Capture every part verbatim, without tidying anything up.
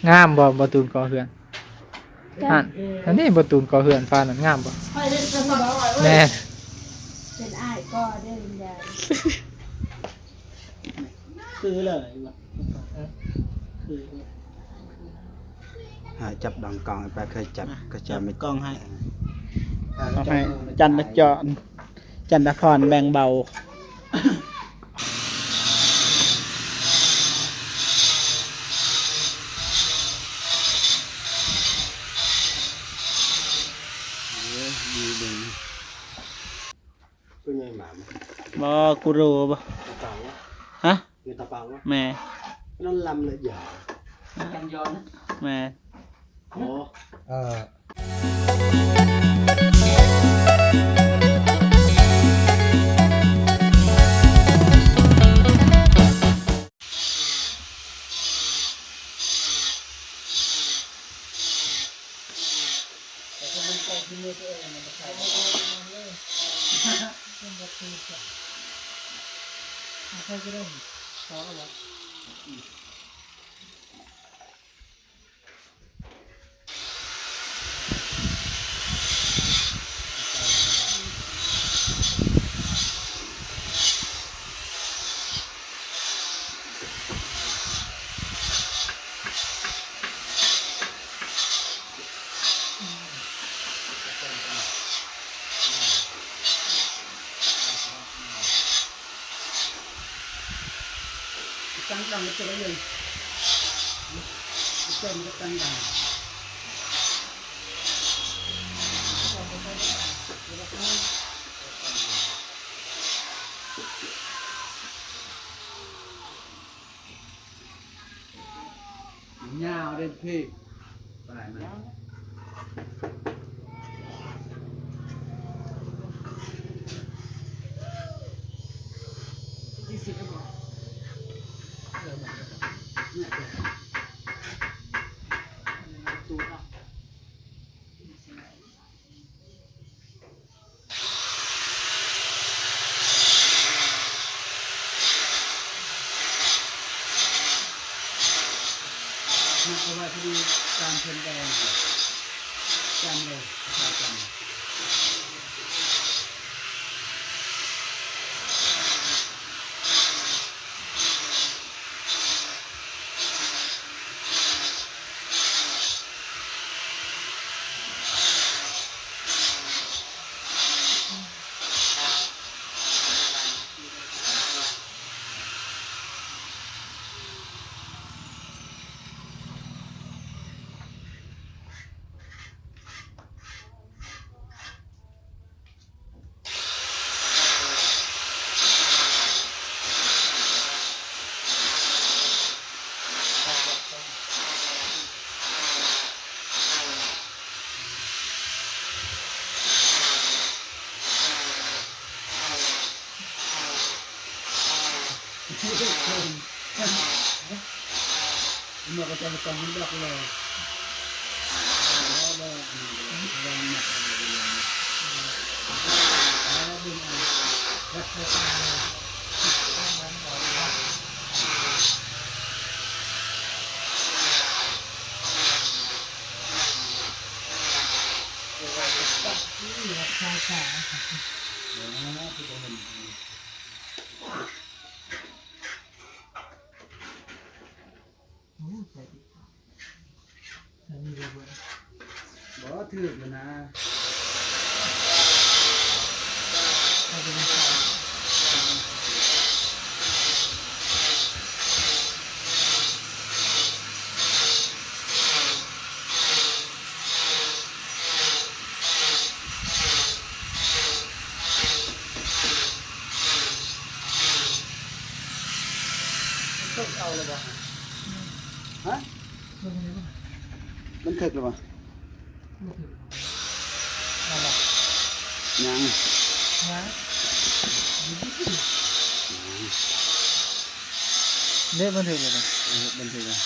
งามบ่ บ่ตูนก่อเฮือน นั่น อันนี้บ่ตูนก่อเฮือนฟ้านั่นงามบ่ แม่น เป็นอ้ายก่อเด้อวิญญาณ คือเลยว่ะ คือ หาจับดองกองไป เคยจับ อ่ะ ก็จับ จับกล้องให้ เอาให้ จันทร์จร จันทพรแบ่งเบา เออ ดีเบิ่ง ตัวใหญ่หมามัน บ่ กูรู้บ่ ตาปางวะ ฮะ มีตาปางวะ แม่ นั่นลำเลยอย่า กันยอนนะ แม่ อ๋อ เออ Tăng đằng cái chỗ này. Cái chân cái tăng đằng. Nhào đến phi. Phải mà. Đi xịt cái bò. Nhẹ kìa. Tụt à. เอาไว้พอดีตามเทียนแดง จำเลย จำ บ่ถืกแล้วนะ มันตกเอาแล้วบ่ ฮะ มันถึกแล้วบ่ ยัง ยัง เด้ บันทึกแล้วนะ เออ บันทึกแล้ว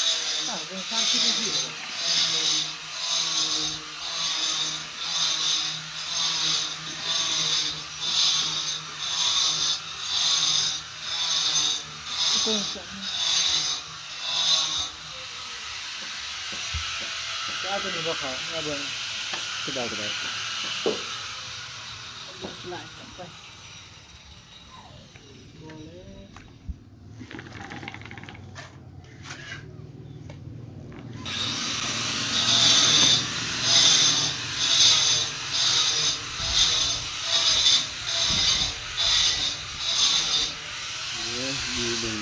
โกงจัง จะเอาตัวนี้บ่เขาเอาเบิ่ง ก็ได้ก็ได้ หลายไป บ่เลย เออ ดีเบิ่ง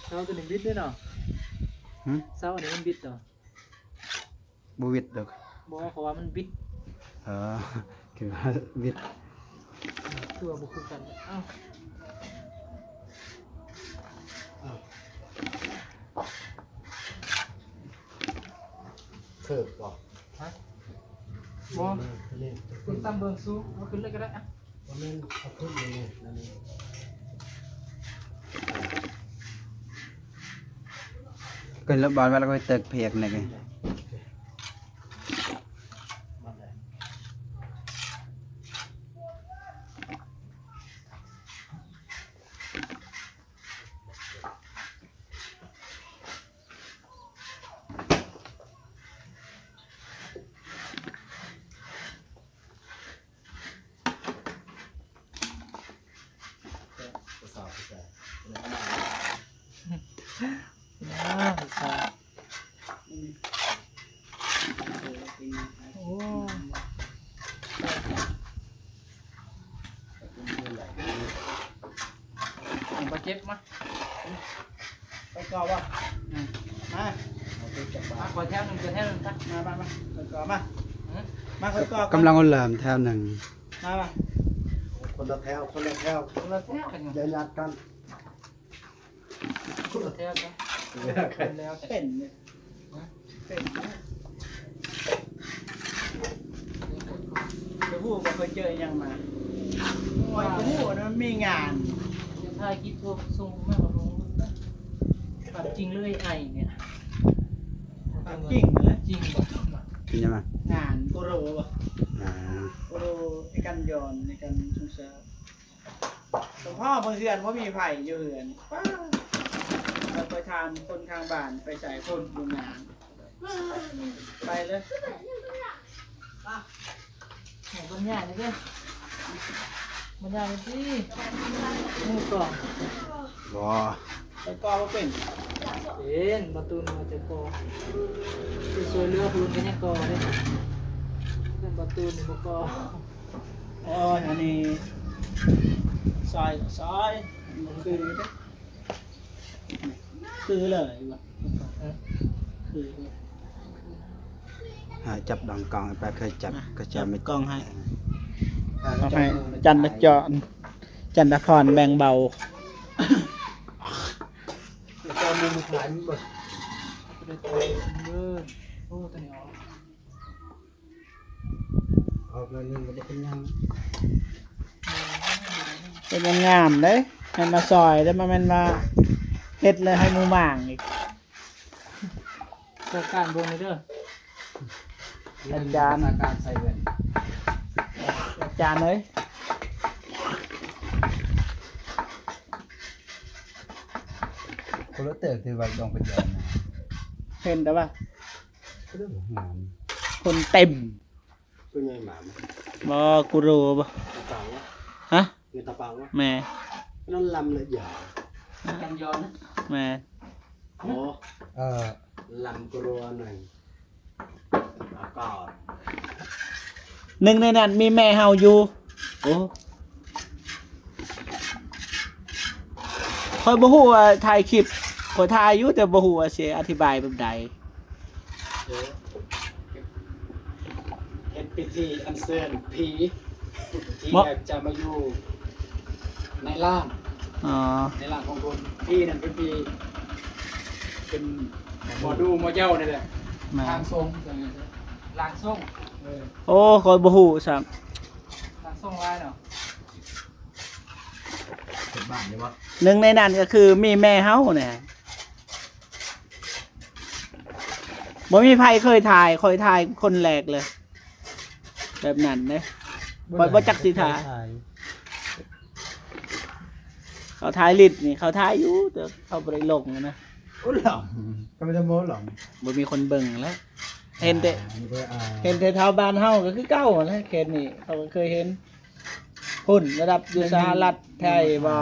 เสาตัวนี้บิดเด้เนาะ หึ เสาอันนี้มันบิดเนาะ บ่วิดดอก บ่ เพราะว่ามันบิด เออ คือว่าวิด คือว่าบ่คือกัน เอ้า เคิบบ่ ฮะ บ่ นี่ คุณตั้มเบิ่งสูง เอาขึ้นเลยก็ได้อะ บ่แม่น เอาขึ้นเลยนี่ นั่นนี่ ก็แล้วบานไว้แล้วก็ไปเติกเพียกนี่ไง อ่า สาว โอ้ เอาไปเก็บมา ไปก่อนวะ อืม มา เอาไปจับปลา มาขอแถวหนึ่ง ขอแถวหนึ่งครับ มา มา มา ไปก่อน มา อืม มา ไปก่อน กำลังเอาเหลิมแถวหนึ่ง มา มา คนละแถว คนละแถว คนละแถวกันอยู่ อย่าหยาดกัน คนละแถวกัน แล้วแต่ เป็นเนี่ย เป็นเนี่ย จะพูดว่าเคยเจอยังมา โอ้ย จะพูดว่ามันมีงาน จะถ่ายคลิปพวกส่งมาลง ความจริงเลยไอ้เนี่ย ความจริงเลย จริงบ่ เป็นยังไง งานโกโรบ่ อ่า โกโรในการย้อน ในการส่งเสริม หลวงพ่อเพิ่นเฮือนบ่มีไผอยู่เฮือน ป๊าด เราไปถามคนข้างบ้าน ไปใส่คนอยู่งาน ไปเลย หมูบรรยายเลยเด้อ บรรยายเลยสิ หมูกล่อง บ่ ไปก่อบ่เป็น เป็นประตูมาจะก่อ ไปช่วยเหลือคนก็ยังก่อเลย เป็นประตูนี่บ่ก่อ โอ้ย อันนี้ซอย ซอย มันคือเด้ คือเลยว่ะ คือเลย อ่า จับดองกองไป เคยจับ อ่ะ ก็จับ จับกล้องให้ อ่า เอาให้ จับมือ จันทร์จอน จันทพรแบ่งเบา จับมือขายมันเบิด เออ โอ้ ตัวนี้ออก ออกหน่อยหนึ่งก็บ่เป็นหยัง เป็นงามๆเด้ ให้มาซอยแล้วมาแม่นมาเฮ็ดเลยให้หมู่หม่างอีก จัดการเบิ่งเลยเด้อ อาจารย์ จัดการใส่เงิน อาจารย์เอ้ย คนละเติบที่ว่าต้องเป็นยอมนะ เห็นแต่ว่า ก็เรื่องงาน คนเต็ม เป็นไงหมามัน บ่ กูรู้บ่ ตาปางวะ ฮะ เป็นตาปางวะ แม่ นั่นลำเลยอย่า กันยอนนะ แม่ อ๋อ เออ ลำกลัวหน่อย อากาศ หนึ่งในนั้นมีแม่เฮาอยู่ โอ้ ข้อยบ่ฮู้ว่าถ่ายคลิป ข้อยถ่ายอยู่แต่บ่ฮู้ว่าสิอธิบายแบบใด เออ เฮ็ดพิธีอัญเชิญผี ที่ บ่ อยากจะมาอยู่ในร่าง อ๋อ ในร่างของคน ผีนั่นเป็นผี เป็นหมอดูหมอเย้านี่แหละ แม่น ร่างทรง ร่างทรง เออ โอ้ ข้อยบ่ฮู้ซ้ำ ร่างทรงหลายเนาะ เป็นบ้านอยู่บ่ หนึ่งในนั้นก็คือมีแม่เฮาเนี่ย เ บ่มีไผเคยถ่าย ข้อยถ่ายคนแรกเลย แบบนั้นเด้ บ่ได้ ข้อยบ่จักสิถ่าย เขาถ่ายลิดนี่ เขาถ่ายอยู่ แต่เขาบ่ได้ลงนะ โอ้หลง ก็ไม่ได้โม้หลง บ่มีคนเบิ่งแล้ว เห็นแต่ อ่า เห็นแต่แถวบ้านเฮาก็คือเก่าหั้นแหละ เขตนี้เขาก็เคยเห็น พุ่นระดับอยู่สหรัฐไทยบ่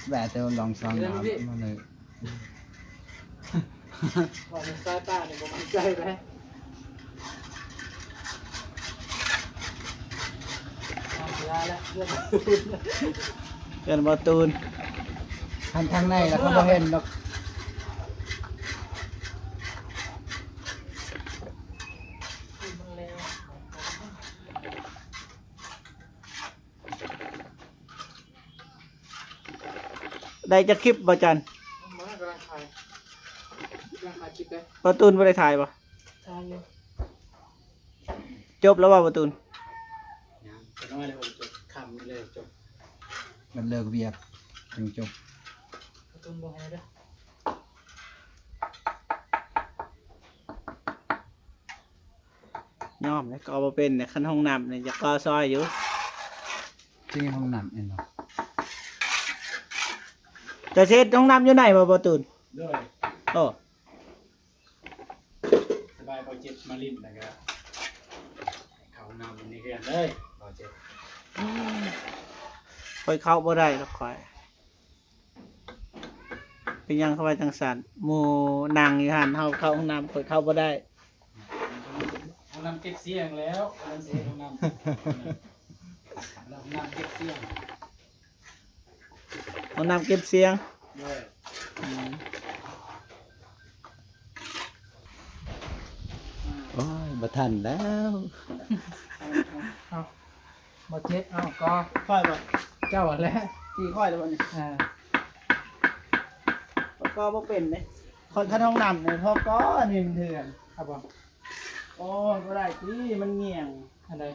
แวะแต่ลองซองน้ำมาเลย ว่ามันสายตาเนี่ยบ่มั่นใจไหม เอาเวลาแล้ว เพื่อน เพื่อนบ่ตูน หันทางในแล้วเขาบ่เห็นดอก ได้จักคลิปบ่จัน มากำลังถ่าย กำลังถ่ายคลิปเลย บ่ตูนบ่ได้ถ่ายบ่ ถ่ายอยู่ จบแล้วบ่บ่ตูน ยัง จะน้อยเลย ผมจบ คำนี้เลย จบ มันเลิกเวียก จึงจบ บ่ตูนบอกให้เด้อ ยอมแล้ว ก็เอาบ่เป็นเนี่ย คันห้องน้ำเนี่ย จะก่อซอยอยู่ ที่ห้องน้ำเองเนาะ จะเช็ดห้องน้ำอยู่ไหนบ่บ่ตูน โดย โอ้ สบาย บ่เจ็บมาลิ้นแล้วก็ เข้าห้องน้ำในเฮือนเลย บ่เจ็บ ข้อยเข้าบ่ได้ดอกข้อย เป็นหยังเขาว่าจังซั่น หมู่นั่งอยู่หั่น เฮาเข้าห้องน้ำ ข้อยเข้าบ่ได้ ห้องน้ำเก็บเสียงแล้ว ห้องน้ำเสียง ห้องน้ำ ห้องน้ำเก็บเสียง ห้องน้ำเก็บเสียง โดย อืม โอ้ย บ่ทันแล้ว เอา บ่เจ็บ เอา ก็ ข้อยบ่ เจ้าแหละ ตีข้อยแล้วบ่นี่ อ่า ก็บ่เป็นเด้ ข้อยคันห้องน้ำนี่ พอก็นี่มันเถื่อน ครับผม โอ้ย บ่ได้ติ มันเงี่ยง อันใด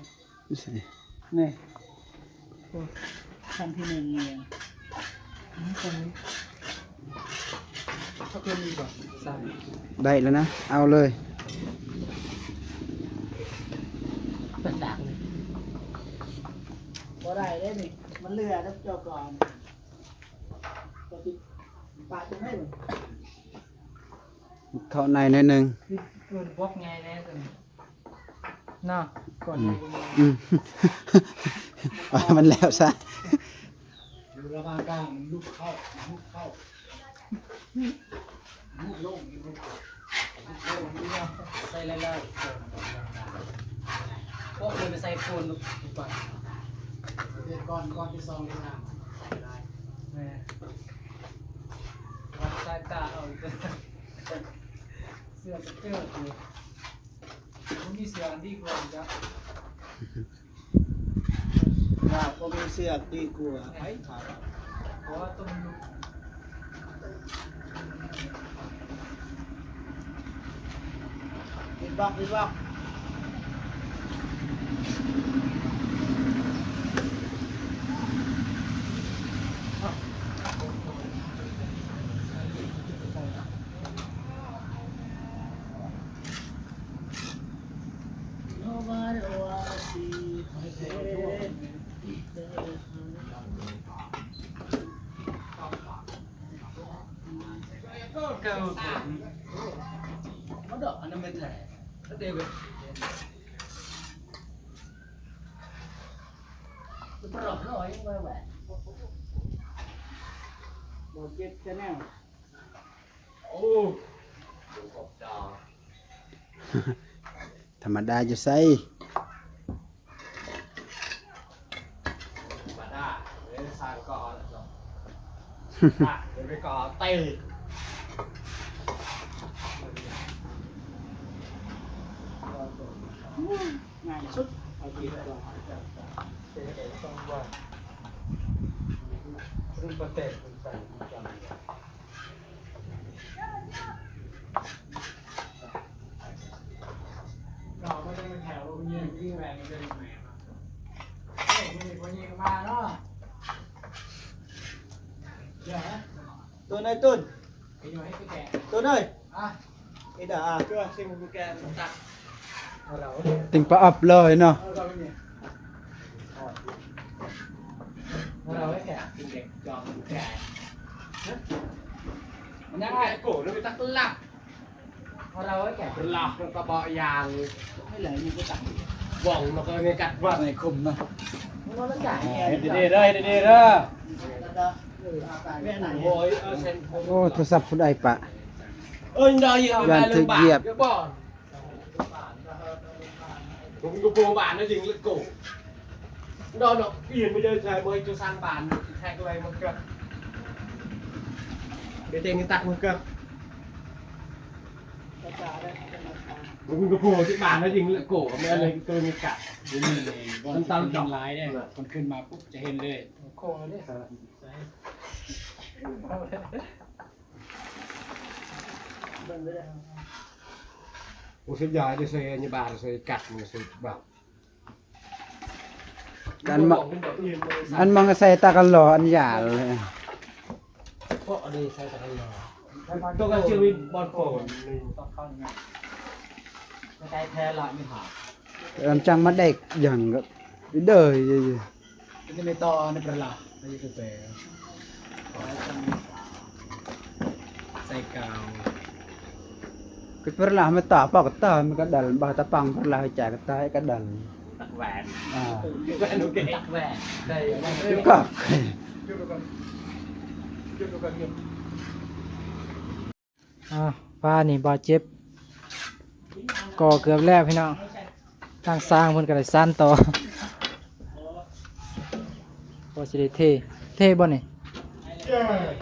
นี่ โอ้ คันที่หนึ่งเงี่ยง อืม ตรงนี้ ก็คือมีบ่ ใช่ ได้แล้วนะ เอาเลย เป็นดักเลย บ่ได้เด้นี่ มันเหลือแล้วเจ้าก่อน ก็สิปาดจังได๋บ่ เข้าในหน่อยหนึ่ง คือเกินบล็อกไงแน่ตัวนี้ เนาะ ก่อน อืม เลย อืม เอาให้มันแล้วซะ อยู่ระหว่างกลาง มันลุกเข้า มันลุกเข้า มันลุกลง มันลุกเข้า มันลุกลง มันลุกลง ใส่ไล่ๆ พวกมันไปใส่โคนลูกก่อน เดี๋ยวก่อน ก่อนที่ซองที่สาม ใส่ได้ แม่ วัดสายตาเอาอีก เสื้อสเกิร์ตอยู่ มันมีเสื้ออันดีกว่าอีกอะ ว่าบ่มีเสื้อดีกว่า ไผถาม เพราะว่าตัวมันลุก วิบวับ วิบวับ บ่เจ็บจะแนว โอ้ ธรรมดาอยู่ไส ธรรมดา เอ้ย สร้างก่อน อ่ะ เดี๋ยวไปก่อน เตะ ง่ายสุด เอาทีละตัว เตะต้องว่า เรื่องประเตะมันใส่มันจัง เราก็จะเป็นแถวเงี้ยวิ่งแรงกันอยู่ไหนครับ เฮ้ย มันมีคนยิงมาเนาะ เดี๋ยวนะ ตัวไหนตุน ไปอยู่ให้ไปแกะ ตัวไหน อ่ะ ติงปลาอับเลยเนาะ Nó cái cổ nó bị tắc lặp. Rlah nó có bọ yàng. Hay là như cái tặng vòng nó có cái cắt vặt này khùm nó. Nó nó chảy. Đi đi đây, đi đi đó. Ôi, ơ, sen. โอ้ โทรศัพท์ผู้ใดปะ Ơi, đó gì ย่าน mà ถืก lưng เหยียบ bạn cái bò. Cũng có cô bạn nó dừng lưng cổ. Đó nó yên bây giờ trời mới cho sang bạn, hai cô này mà cướp. Để tên người ta mà cướp. Cũng có cô chứ bạn nó dừng lưng cổ, mà anh này tôi mới cắt. เดี๋ยวนี้นี่บ่อนที่คนเห็นหลายเด้ คนขึ้นมาปุ๊บจะเห็นเลย โค้งเลย Ủa, sao giờ cho xe như bà, xe cắt mà xe bạc. อันมะ อันมังใส่ตากันหล่ออันหยาเลย Có ở đây xe tao ăn lò. Tôi còn chưa biết bọn phở này. Cái cái thế lại mới hả? อันจังมาได้อย่างก็เด้อ Cái này to, nó phải là, nó như cái xe. Có trong xe cao. ก็เวลาไม่ต่อปอกก็ต่อมันก็ดันบ่าตะปังเวลาจ่ายก็ต่อให้ก็ดัน Tắc vàng. อ่า Tắc vàng, ok. Tắc vàng. Đây, ก็ อ่า ฟ้านี่บาดเจ็บ ก่อเกือบแล้วพี่น้อง ทางสร้างเพิ่นก็ได้สานต่อ พอสิได้เท เทบ่นี่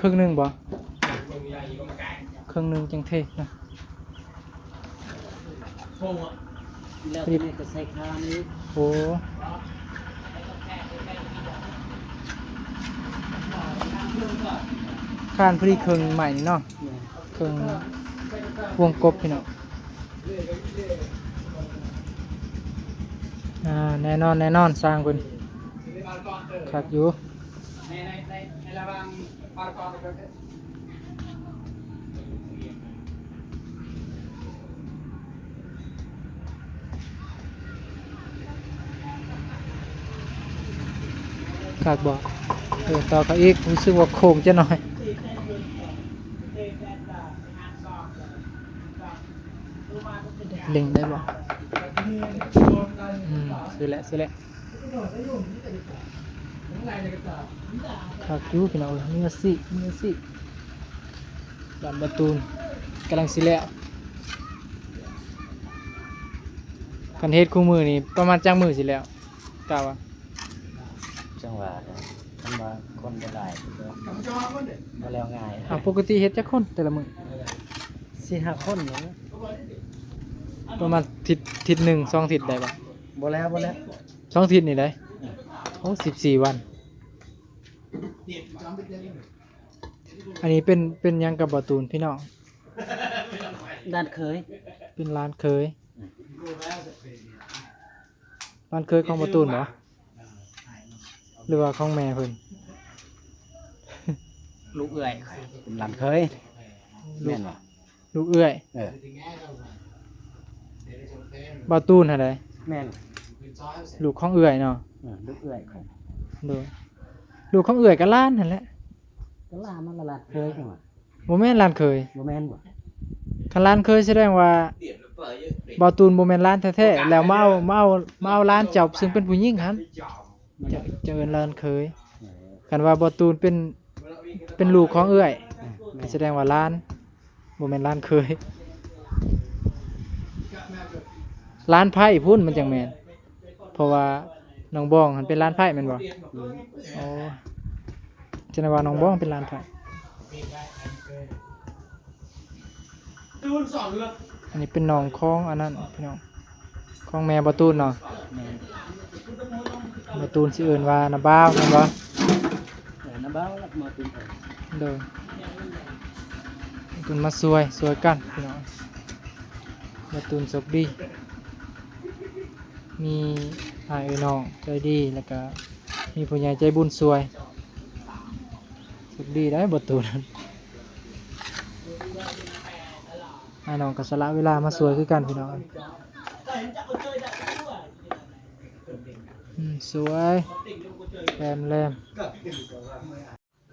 ครึ่งหนึ่งบ่ ครึ่งหนึ่งจังเทนะ แล้วนี่ก็ใส่คานอีก โอ้ คานพอดีครึ่งไม้นี่เนาะ ครึ่งวงกบพี่น้อง อ่า แน่นอน แน่นอน สร้างเพิ่นคักอยู่ คักบ่ เออ ต่อเขาอีก รู้สึกว่าโค้งจะหน่อย เล็งได้บ่ อืม ซื้อแหละ ซื้อแหละ คักอยู่พี่น้องเอ้ย มืออาชีพ มืออาชีพ บ้านบ่าวตูน กำลังสิแล้ว คันเฮ็ดคู่มื้อนี่ประมาณจักมื้อสิแล้ว กะว่า จังหวะนะ คันว่าคนบ่หลายก็บ่แล้วง่าย อ่ะ ปกติเฮ็ดจักคนแต่ละมื้อ สี่ห้าคนเนาะ ประมาณทิศ ทิศหนึ่ง สองทิศได้บ่ บ่แล้ว บ่แล้ว สองทิศนี่ได้ โอ้ สิบสี่วัน อันนี้เป็น เป็นหยังกับบ่าวตูนพี่น้อง หลานเขย เป็นหลานเขย หลานเขยของบ่าวตูนบ่ หรือว่าของแม่เพิ่น ลูกเอื้อย เป็นหลานเขย แม่นบ่ ลูกเอื้อย เออ บ่าวตูนหั่นใด แม่น ลูกของเอื้อยเนาะ เออ ลูกเอื้อยข้อย โดย ลูกของเอื้อยกับหลานหั่นแหละ ก็หลานนั่นล่ะ หลานเขยจังหวะ บ่แม่นหลานเขย บ่แม่นบ่ คันหลานเขยแสดงว่าบ่าวตูนบ่แม่นหลานแท้ๆ แล้วมาเอา มาเอา มาเอาหลานเจ้าซึ่งเป็นผู้หญิงหั่น จะ จะเอิ้นหลานเขย เออ คันว่าบ่าวตูนเป็น เป็นลูกของเอื้อย เออ แม่น แสดงว่าหลาน บ่แม่นหลานเขย หลานไพร่พุ้นมันจังแม่น เพราะว่าน้องบองหั้นเป็นหลานไพร่แม่นบ่ อืม อ๋อ แสดงว่าน้องบองเป็นหลานไพร่ อันนี้เป็นหนองของอันนั้นพี่น้อง ของแม่บ่าวตูนเนาะ แม่น บ่าวตูนสิเอิ้นว่าน้าบ่าวแม่นบ่ เออ น้าบ่าวแล้วมาเป็นไผ โดย บ่าวตูนมาช่วย ช่วยกันพี่น้อง บ่าวตูนโชคดี มีอ้ายเอื้อยน้องใจดี แล้วก็มีผู้ใหญ่ใจบุญช่วย โชคดีได้บ่าวตูน อ้ายน้องก็สละเวลามาช่วยคือกันพี่น้อง อืม สวยแหลมแหลม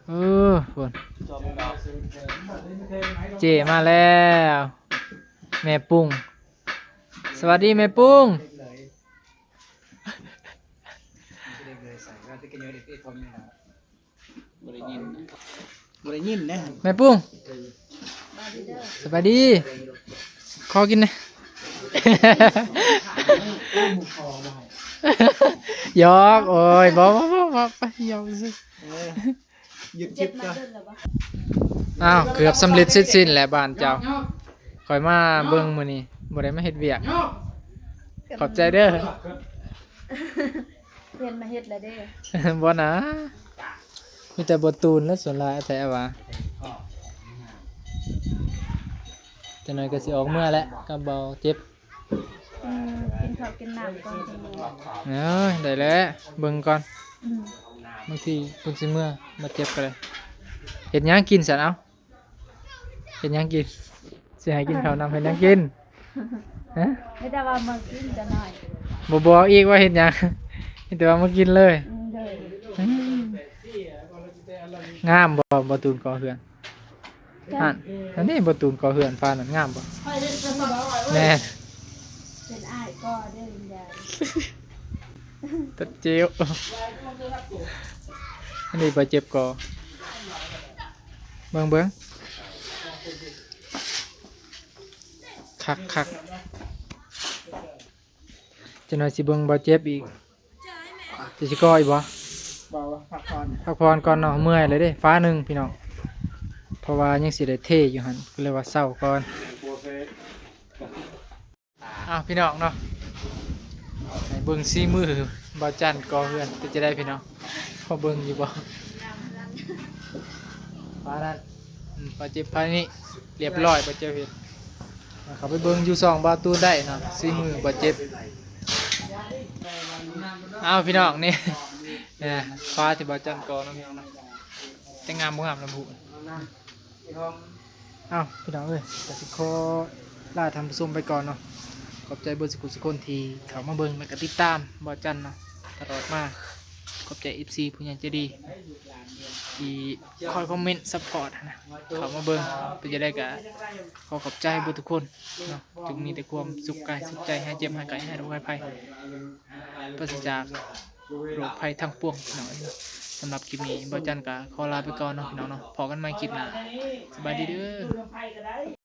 เออ ฝน เจ้มาแล้ว แม่ปุ้ง สวัสดีแม่ปุ้ง บ่ได้ยินนะ บ่ได้ยินนะ แม่ปุ้ง สบายดี ขอกินหน่อย หยอก โอ้ย บ่ บ่ บ่ บ่ ไป หยอกซื่อ เออ หยุดคลิปก่อน อ้าว เกือบสำเร็จเสร็จสิ้นแล้วบ้านเจ้า ข่อยมาเบิ่งมื้อนี้ บ่ได้มาเฮ็ดเวียก ขอบใจเด้อ เพิ่นมาเฮ็ดแล้วเด้ บ่นะ มีแต่บ่ตูนและส่วนหลายแท้ว่า จักหน่อยก็สิออกเมือแล้ว กับเบาเจ็บ อืม กินข้าวกินน้ำก่อนจักหน่อย เอ้ย ได้แล้ว เบิ่งก่อน อืม บางทีเพิ่นสิเมือ บ่เจ็บก็ได้ เฮ็ดหยังกินซั่น เอ้า เฮ็ดหยังกิน สิให้กินข้าวนำ เฮ็ดหยังกิน ฮะ มีแต่ว่ามากินจักหน่อย บ่บอกอีกว่าเฮ็ดหยัง มีแต่ว่ามากินเลย อืม เด้อ อืม งามบ่ บ่ตูนก่อเฮือน นั่น อันนี้บ่ตูนก่อเฮือนฟ้านั่นงามบ่ แม่น เป็นอ้ายก่อเด้อวิญญาณ ตัดเจียว อันนี้บ่เจ็บก่อ เบิ่ง เบิ่ง คัก คัก จักหน่อยสิเบิ่งบ่เจ็บอีก จะสิก่ออีกบ่ บ่ พักผ่อน พักผ่อนก่อนเนาะ เมื่อยเลยเด้ ฟ้าหนึ่งพี่น้อง เพราะว่ายังสิได้เทอยู่หั่น ก็เลยว่าเซาก่อน อ้าว พี่น้องเนาะ ให้เบิ่งสีมือบ่าวจันก่อเฮือน เป็นจั่งใดพี่น้อง พอเบิ่งอยู่บ่ ฟ้านั่น อืม บ่เจ็บ ฟ้านี่ เรียบร้อย บ่เจ็บเฮ็ด เข้าไปเบิ่งอยู่ซ่องบ่าวตูนได้เนาะ สีมือบ่เจ็บ อ้าว พี่น้องนี่ เนี่ย ฟ้าที่บ่าวจันก่อเนาะพี่น้องเนาะ จะงามบ่งามลำพูน อ้าว พี่น้องเอ้ย ก็สิขอลาท่านผู้ชมไปก่อนเนาะ ขอบใจเบิดสุขุสุคนที่เข้ามาเบิ่ง แล้วก็ติดตามบ่าวจันเนาะ ตลอดมา ขอบใจ เอฟซี ผู้ใหญ่ใจดี ที่คอยคอมเมนต์ซัพพอร์ตนะ เข้ามาเบิ่ง เป็นจั่งใดก็ขอขอบใจเบิดทุกคนเนาะ จงมีแต่ความสุขกายสุขใจ หายเจ็บหายไข้ หายโรคหายภัย ปราศจากโรคภัยทั้งปวงพี่น้องเอ้ยเนาะ สำหรับคลิปนี้บ่าวจันก็ขอลาไปก่อนเนาะพี่น้องเนาะ พ้อกันใหม่คลิปหน้า สบายดีเด้อ